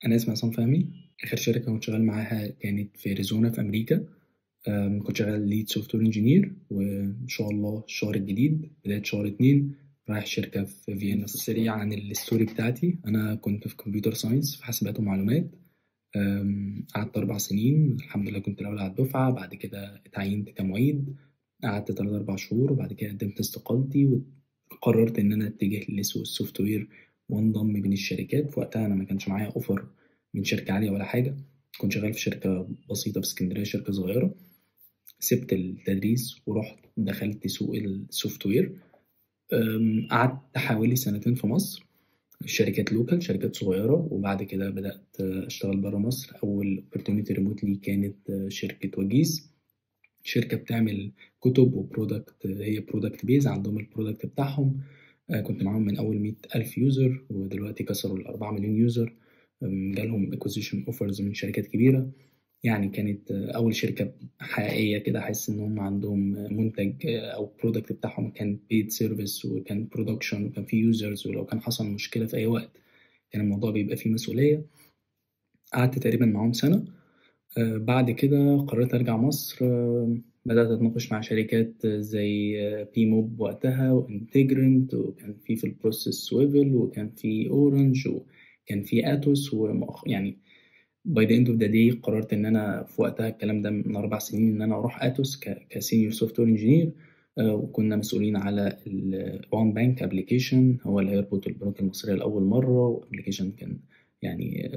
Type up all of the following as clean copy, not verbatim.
أنا اسمي عصام فهمي. آخر شركة كنت شغال معاها كانت في أريزونا في أمريكا. كنت شغال lead software engineer، وإن شاء الله الشهر الجديد بداية شهر 2 رايح شركة في فيينا. سريع عن ال story بتاعتي، أنا كنت في computer science في حاسبات ومعلومات. قعدت 4 سنين، الحمد لله كنت الأول على الدفعة. بعد كده اتعينت كمعيد، قعدت 3-4 شهور، وبعد كده قدمت استقالتي وقررت إن أنا أتجه لسوق ال software وانضم بين الشركات. في وقتها أنا ما كانش معايا offer من شركة عالية ولا حاجة، كنت شغال في شركة بسيطة في اسكندرية، شركة صغيرة. سبت التدريس ورحت دخلت سوق ال software. قعدت حوالي 2 سنين في مصر، شركات local، شركات صغيرة، وبعد كده بدأت أشتغل برا مصر. أول opportunity remotely كانت شركة وجيز، شركة بتعمل كتب و product، هي product base، عندهم ال product بتاعهم. كنت معاهم من أول 100,000 user، ودلوقتي كسروا 4 مليون user. جالهم acquisition offers من شركات كبيرة. يعني كانت أول شركة حقيقية كده أحس إن هم عندهم منتج أو product بتاعهم كان paid service وكان production وكان فيه users، ولو كان حصل مشكلة في أي وقت كان الموضوع بيبقى فيه مسؤولية. قعدت تقريبا معاهم سنة. بعد كده قررت أرجع مصر. بدأت أتناقش مع شركات زي Bemob وقتها و Integrant، وكان في ال process Swvl، وكان في Orange، وكان في Atos. يعني by the end of the day قررت ان انا في وقتها، الكلام ده من 4 سنين، ان انا اروح Atos ك senior software engineer. وكنا مسؤولين على ال One Bank application، هو اللي هيربط البنوك المصرية لاول مرة، و application كان يعني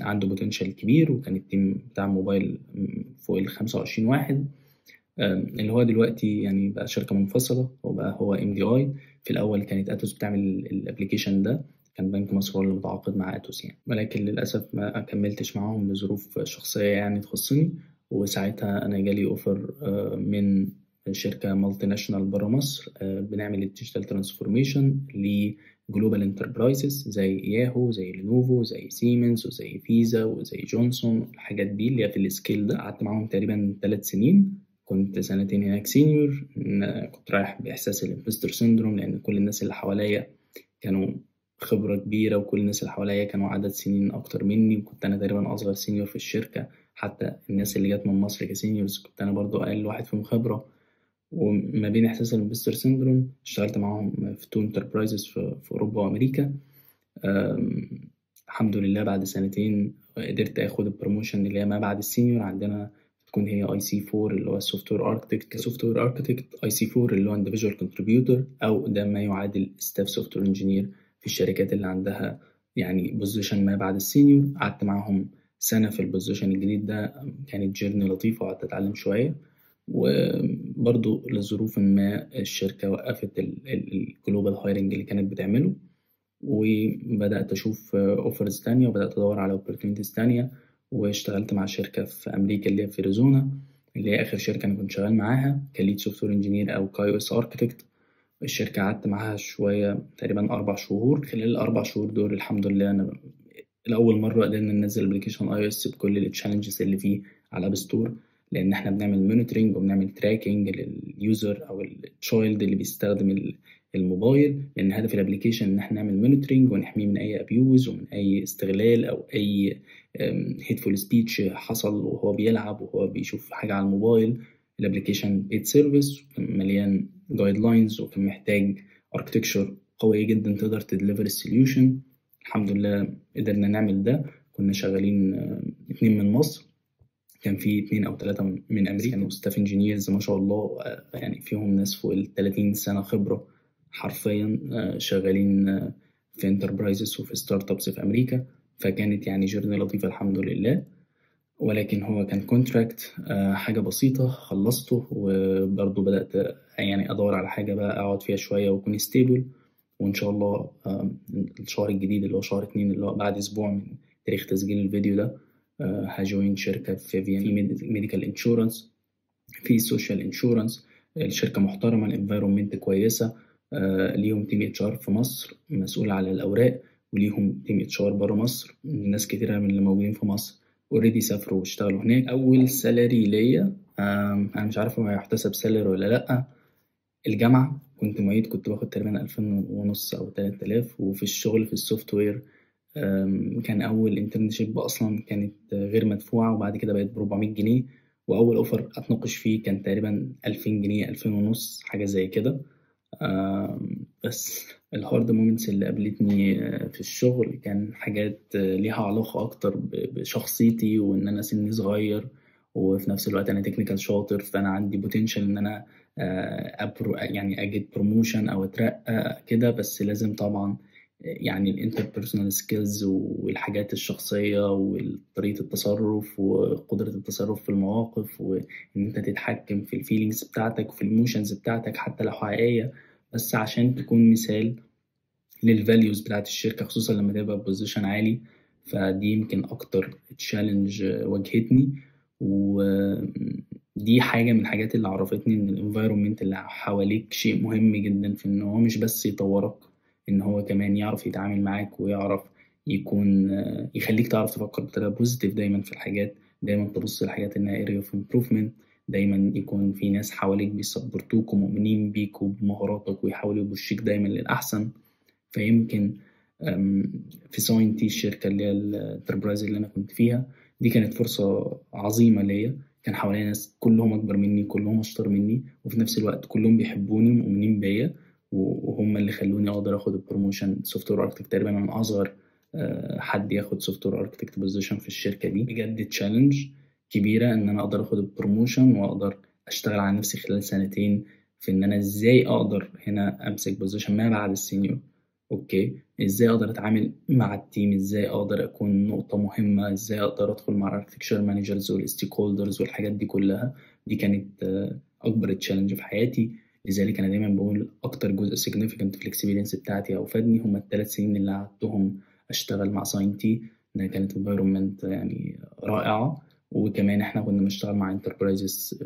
عنده potential كبير، وكان ال team بتاع موبايل فوق ال 25 واحد، اللي هو دلوقتي يعني بقى شركة منفصلة وبقى هو MDI. في الاول كانت Atos بتعمل ال application ده، كان بنك مصر هو اللي متعاقد مع Atos يعني، ولكن للأسف ما كملتش معاهم لظروف شخصية يعني تخصني. وساعتها أنا جالي offer من شركة multinational برا مصر، بنعمل ال digital transformation ل global enterprises زي ياهو، زي Lenovo، زي سيمنز، وزي فيزا، وزي جونسون، الحاجات دي اللي هي في ال scale ده. قعدت معاهم تقريبا 3 سنين، كنت 2 سنين هناك senior. كنت رايح بإحساس ال imposter syndrome، لأن كل الناس اللي حواليا كانوا خبرة كبيرة، وكل الناس اللي حواليا كانوا عدد سنين أكتر مني، وكنت أنا تقريبا أصغر senior في الشركة. حتى الناس اللي جت من مصر ك seniors كنت أنا برضو أقل واحد فيهم خبرة. وما بين إحساس ال imposter syndrome اشتغلت معاهم في 2 enterprises في أوروبا وأمريكا. الحمد لله بعد 2 سنين قدرت أخد ال promotion اللي هي ما بعد ال senior عندنا، تكون هي IC 4 اللي هو software architect. software architect IC 4 اللي هو individual contributor، أو ده ما يعادل staff software engineer في الشركات اللي عندها يعني position ما بعد ال senior. قعدت معاهم سنة في ال position الجديد ده، كانت journey لطيفة وقعدت أتعلم شوية. وبرضو لظروف ما الشركة وقفت ال global hiring اللي كانت بتعمله، وبدأت أشوف offers تانية، وبدأت أدور على opportunities تانية. واشتغلت مع شركة في أمريكا اللي هي في أريزونا، اللي هي آخر شركة أنا كنت شغال معاها ك lead software engineer أو ك iOS architect. الشركة قعدت معاها شوية تقريبا 4 شهور. خلال 4 شهور دول الحمد لله أنا لأول مرة قدرنا ننزل application iOS بكل ال challenges اللي فيه على App Store، لأن احنا بنعمل monitoring وبنعمل tracking لل user أو ال child اللي بيستخدم الموبايل، لأن هدف ال application إن احنا نعمل monitoring ونحميه من أي abuse ومن أي استغلال أو أي hateful speech حصل وهو بيلعب وهو بيشوف حاجة على الموبايل. ال application paid service مليان guidelines، وكان محتاج architecture قوية جدا تقدر ت deliver ال solution. الحمد لله قدرنا نعمل ده. كنا شغالين 2 من مصر، كان في 2 أو 3 من أمريكا، كانوا staff engineers ما شاء الله، يعني فيهم ناس فوق ال 30 سنة خبرة حرفيا، شغالين في enterprises وفي startups في أمريكا. فكانت يعني journey لطيفة الحمد لله. ولكن هو كان contract، حاجة بسيطة خلصته، وبرضه بدأت يعني أدور على حاجة بقى أقعد فيها شوية وأكون stable. وإن شاء الله الشهر الجديد اللي هو شهر 2 اللي هو بعد أسبوع من تاريخ تسجيل الفيديو ده، ه join شركة في فيينا، في medical insurance، في social insurance. الشركة محترمة، ال environment كويسة، ليهم team HR في مصر مسؤول على الأوراق، وليهم team HR بره مصر. ناس كتيرة من اللي موجودين في مصر already سافروا واشتغلوا هناك. اول salary ليا، انا مش عارف هو هيحتسب salary ولا لا. الجامعة كنت معيد، كنت باخد تقريبا 2500 او 3000، وفي الشغل في ال software كان اول internship اصلا كانت غير مدفوعة، وبعد كده بقت ب 400 جنيه، واول offer اتناقش فيه كان تقريبا 2000 جنيه، 2000 ونص، حاجة زي كده. بس ال hard moments اللي قابلتني في الشغل كان حاجات ليها علاقة اكتر بشخصيتي، وان انا سني صغير، وفي نفس الوقت انا technical شاطر، فانا عندي potential ان انا يعني اجد promotion او اترقى كده. بس لازم طبعا يعني ال interpersonal skills والحاجات الشخصية وطريقه التصرف وقدره التصرف في المواقف، وان انت تتحكم في ال feelings بتاعتك وفي ال emotions بتاعتك حتى لو حقيقية، بس عشان تكون مثال لل values بتاعت الشركة، خصوصا لما تبقى position عالي. فدي يمكن اكتر challenge واجهتني، ودي حاجة من الحاجات اللي عرفتني ان ال environment اللي حواليك شيء مهم جدا في ان هو مش بس يطورك، ان هو كمان يعرف يتعامل معاك، ويعرف يكون يخليك تعرف تفكر بطريقة positive دايما في الحاجات، دايما تبص للحاجات انها area of improvement، دايما يكون في ناس حواليك بي support وك ومؤمنين بيك وبمهاراتك ويحاولوا ي push ك دايما للأحسن. فيمكن في ساينتي الشركة اللي هي ال enterprise اللي أنا كنت فيها دي كانت فرصة عظيمة ليا، كان حواليا ناس كلهم أكبر مني، كلهم أشطر مني، وفي نفس الوقت كلهم بيحبوني ومؤمنين بيا، وهم اللي خلوني أقدر أخد ال promotion software architect. تقريبا أنا أصغر حد ياخد software architect position في الشركة دي. بجد challenge كبيرة إن أنا أقدر أخد ال promotion وأقدر أشتغل على نفسي خلال سنتين في إن أنا إزاي أقدر هنا أمسك position ما بعد ال senior. okay، إزاي أقدر أتعامل مع ال team، إزاي أقدر أكون نقطة مهمة، إزاي أقدر أدخل مع ال architecture managers وال stakeholders والحاجات دي كلها. دي كانت أكبر challenge في حياتي. لذلك أنا دايما بقول أكتر جزء significant في ال experience بتاعتي أو فادني هما ال3 سنين اللي قعدتهم أشتغل مع ساينتي، إنها كانت environment يعني رائعة، وكمان إحنا كنا بنشتغل مع enterprises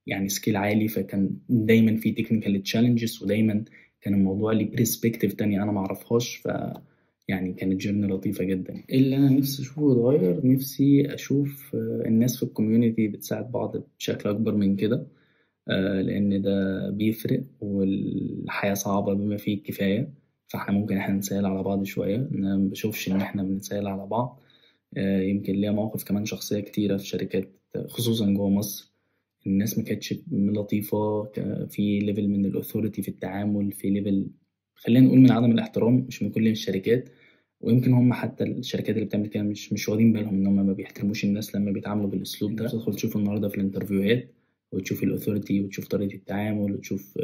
يعني scale عالي، فكان دايما في technical challenges، ودايما كان الموضوع ليه perspective تانية أنا معرفهاش. ف يعني كانت journey لطيفة جدا. اللي أنا نفسي أشوفه يتغير، نفسي أشوف الناس في ال community بتساعد بعض بشكل أكبر من كده، لأن ده بيفرق، والحياة صعبة بما فيه الكفاية، فإحنا ممكن إحنا نسهل على بعض شوية. أنا ما بشوفش إن إحنا بنسهل على بعض. يمكن ليا مواقف كمان شخصية كتيرة في شركات خصوصا جوه مصر، الناس ما كانتش لطيفة، في level من ال authority في التعامل، في level خلينا نقول من عدم الاحترام، مش من كل الشركات، ويمكن هم حتى الشركات اللي بتعمل كده مش واخدين بالهم ان هم ما بيحترموش الناس لما بيتعاملوا بالاسلوب ده. تدخل تشوف النهارده في ال interview هات وتشوف ال authority وتشوف طريقه التعامل وتشوف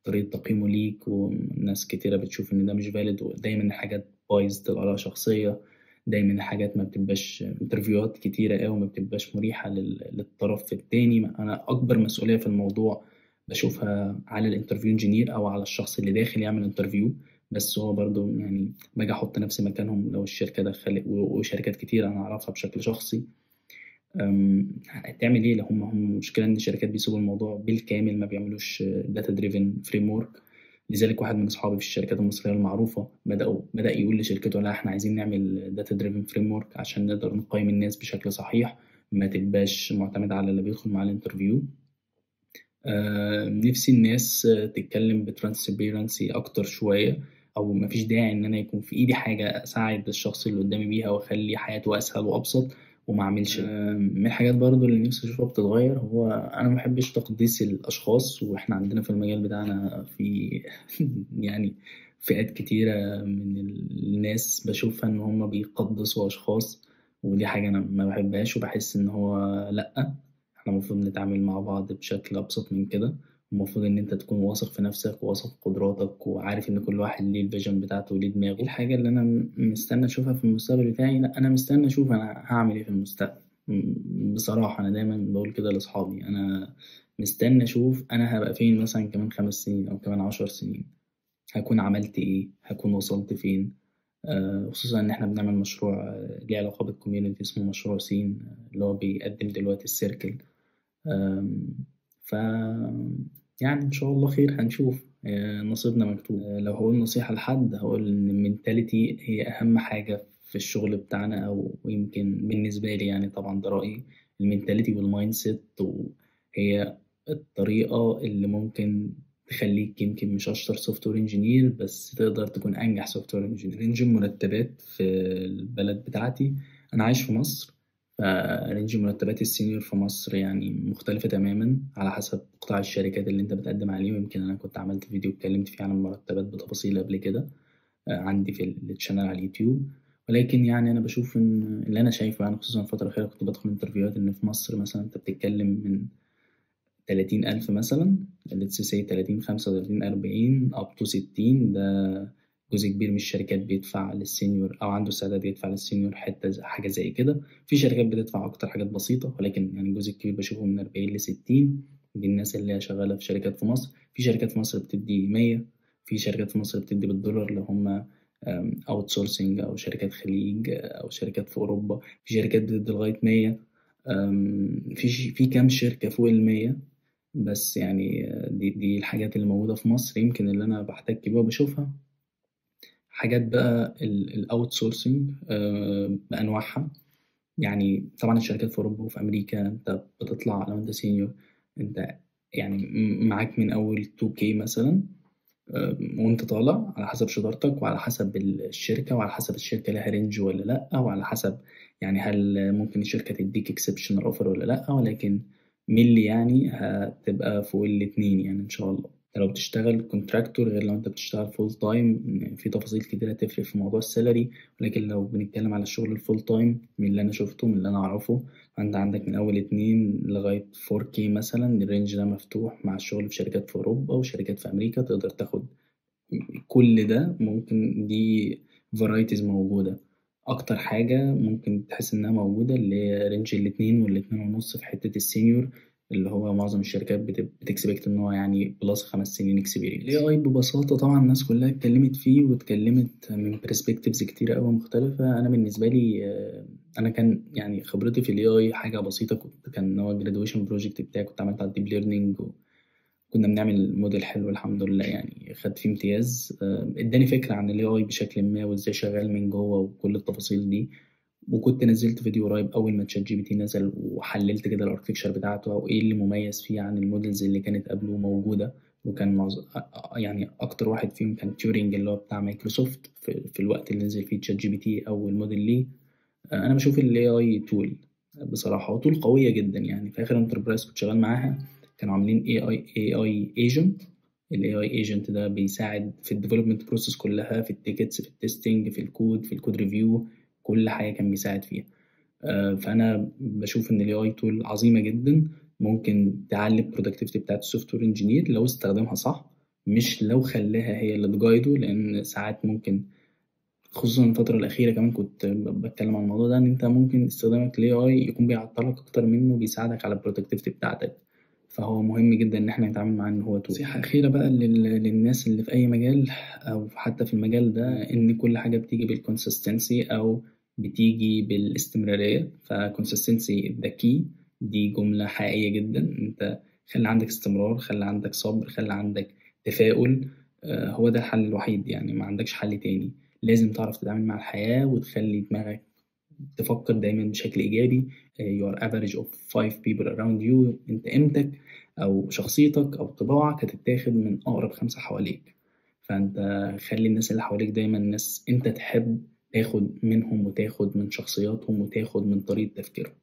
طريقه تقييمه ليك، وناس كتيرة بتشوف ان ده مش valid، ودايما الحاجات biased الاراء شخصية، دايما الحاجات ما بتبقاش interview هات كتيرة قوي، ما بتبقاش مريحه للطرف التاني. انا اكبر مسؤولية في الموضوع بشوفها على ال interview engineer او على الشخص اللي داخل يعمل interview، بس هو برضو يعني باجي احط نفسي مكانهم لو الشركة دخلت، وشركات كتير انا اعرفها بشكل شخصي هتعمل ايه لو هم المشكلة ان الشركات بيسيبوا الموضوع بالكامل، ما بيعملوش data driven framework. لذلك واحد من اصحابي في الشركات المصرية المعروفة بدا يقول لشركته لا احنا عايزين نعمل data driven framework عشان نقدر نقيم الناس بشكل صحيح، ما تبقاش معتمد على اللي بيدخل مع ال interview. نفسي الناس تتكلم ب transparency اكتر شوية، او مفيش داعي ان انا يكون في ايدي حاجة اساعد الشخص اللي قدامي بيها واخلي حياته اسهل وابسط وما اعملش. من الحاجات برضو اللي نفسي اشوفها بتتغير، هو انا ما بحبش تقديس الاشخاص، واحنا عندنا في المجال بتاعنا في يعني فئات كتيرة من الناس بشوفها ان هم بيقدسوا اشخاص، ودي حاجة انا ما بحبهاش، وبحس ان هو لا، احنا المفروض نتعامل مع بعض بشكل ابسط من كده. المفروض ان انت تكون واثق في نفسك وواثق في قدراتك وعارف ان كل واحد ليه ال vision بتاعته وليه دماغه. الحاجة اللي انا مستني اشوفها في المستقبل بتاعي، لا انا مستني اشوف انا هعمل ايه في المستقبل. بصراحة انا دايما بقول كده لاصحابي، انا مستني اشوف انا هبقى فين مثلا كمان 5 سنين او كمان 10 سنين، هكون عملت ايه، هكون وصلت فين. خصوصا ان احنا بنعمل مشروع ليه علاقة بال community اسمه مشروع سين، اللي هو بيقدم دلوقتي ال circle. ف يعني ان شاء الله خير، هنشوف، نصيبنا مكتوب. لو هقول نصيحة لحد، هقول ان ال mentality هي اهم حاجة في الشغل بتاعنا، او يمكن بالنسبة لي يعني طبعا ده رأيي، ال mentality وال mindset هي الطريقة اللي ممكن تخليك يمكن مش اشطر software engineer بس تقدر تكون انجح software engineer. range المرتبات في البلد بتاعتي، انا عايش في مصر، ف range مرتبات ال senior في مصر يعني مختلفة تماما على حسب قطاع الشركات اللي انت بتقدم عليه. ويمكن انا كنت عملت فيديو اتكلمت فيه عن المرتبات بتفاصيل قبل كده عندي في ال channel على اليوتيوب. ولكن يعني انا بشوف ان اللي انا شايفه يعني خصوصا الفترة الأخيرة كنت بدخل interview هات ان في مصر مثلا انت بتتكلم من 30,000 مثلا، let's say 30 35 40 up to 60. ده جزء كبير من الشركات بيدفع لل senior او عنده استعداد يدفع لل senior حتة حاجة زي كده. في شركات بتدفع اكتر حاجات بسيطة، ولكن يعني الجزء الكبير بشوفه من 40 ل 60. دي الناس اللي هي شغالة في شركات في مصر. في شركات في مصر بتدي 100، في شركات في مصر بتدي بالدولار اللي هم outsourcing او شركات خليج او شركات في اوروبا. في شركات بتدي لغاية 100، في كام شركة فوق ال 100 بس. يعني دي الحاجات اللي موجودة في مصر يمكن اللي انا بحتك بيها وبشوفها. حاجات بقى ال outsourcing بانواعها، يعني طبعا الشركات في اوروبا وفي امريكا انت بتطلع لو انت senior انت يعني معاك من اول 2K مثلا وانت طالع، على حسب شطارتك وعلى حسب الشركة وعلى حسب الشركة لها range ولا لا، وعلى حسب يعني هل ممكن الشركة تديك exceptional offer ولا لا. ولكن ملي يعني هتبقى فوق الاتنين يعني ان شاء الله. لو بتشتغل contractor غير لو انت بتشتغل full time، في تفاصيل كتيرة تفرق في موضوع ال salary. ولكن لو بنتكلم على الشغل ال full time من اللي انا شفته من اللي انا اعرفه، فانت عندك من اول 2 لغاية 4K مثلا. ال range ده مفتوح مع الشغل في شركات في اوروبا وشركات في امريكا، تقدر تاخد كل ده. ممكن دي varieties موجودة. اكتر حاجة ممكن تحس انها موجودة اللي هي range 2 وال2.5 في حتة ال senior، اللي هو معظم الشركات بت expect ان هو يعني plus 5 سنين experience. ال AI ببساطة طبعا الناس كلها اتكلمت فيه واتكلمت من perspectives كتيرة قوي مختلفة. انا بالنسبة لي انا كان يعني خبرتي في ال AI حاجة بسيطة، كان هو graduation project بتاعي كنت عملت على ال deep learning، وكنا بنعمل موديل حلو الحمد لله، يعني خدت فيه امتياز. اداني فكرة عن ال AI بشكل ما وازاي شغال من جوه وكل التفاصيل دي. وكنت نزلت فيديو قريب اول ما ChatGPT نزل، وحللت كده ال architecture بتاعته او ايه اللي مميز فيه عن ال models اللي كانت قبله موجودة. وكان يعني اكتر واحد فيهم كان تيورينج اللي هو بتاع مايكروسوفت في الوقت اللي نزل فيه ChatGPT اول موديل ليه. انا بشوف ال AI tool بصراحة tool قوية جدا. يعني في اخر enterprise كنت شغال معاها كانوا عاملين AI agent. ال AI agent ده بيساعد في ال development process كلها، في ال tickets، في ال testing، في الكود، في ال code review، كل حاجة كان بيساعد فيها. فانا بشوف ان ال AI tool عظيمة جدا، ممكن تعلي ال productivity بتاعت ال software engineer لو استخدمها صح، مش لو خلاها هي اللي ت guide ه. لان ساعات ممكن خصوصا الفترة الاخيرة كمان كنت بتكلم عن الموضوع ده، ان انت ممكن استخدامك لل AI يكون بيعطلك اكتر منه بيساعدك على ال productivity بتاعتك. فهو مهم جدا ان احنا نتعامل معاه ان هو tool. نصيحة اخيرة بقى للناس اللي في اي مجال او حتى في المجال ده، ان كل حاجة بتيجي بال consistency او بتيجي بالاستمراريه. ف consistency the key، دي جملة حقيقية جدا. انت خلي عندك استمرار، خلي عندك صبر، خلي عندك تفاؤل، هو ده الحل الوحيد يعني، ما عندكش حل تاني. لازم تعرف تتعامل مع الحياة وتخلي دماغك تفكر دايما بشكل ايجابي. You are average of 5 people around you. انت قيمتك او شخصيتك او طباعك هتتاخد من اقرب 5 حواليك. فانت خلي الناس اللي حواليك دايما ناس انت تحب تاخد منهم وتاخد من شخصياتهم وتاخد من طريقة تفكيرهم.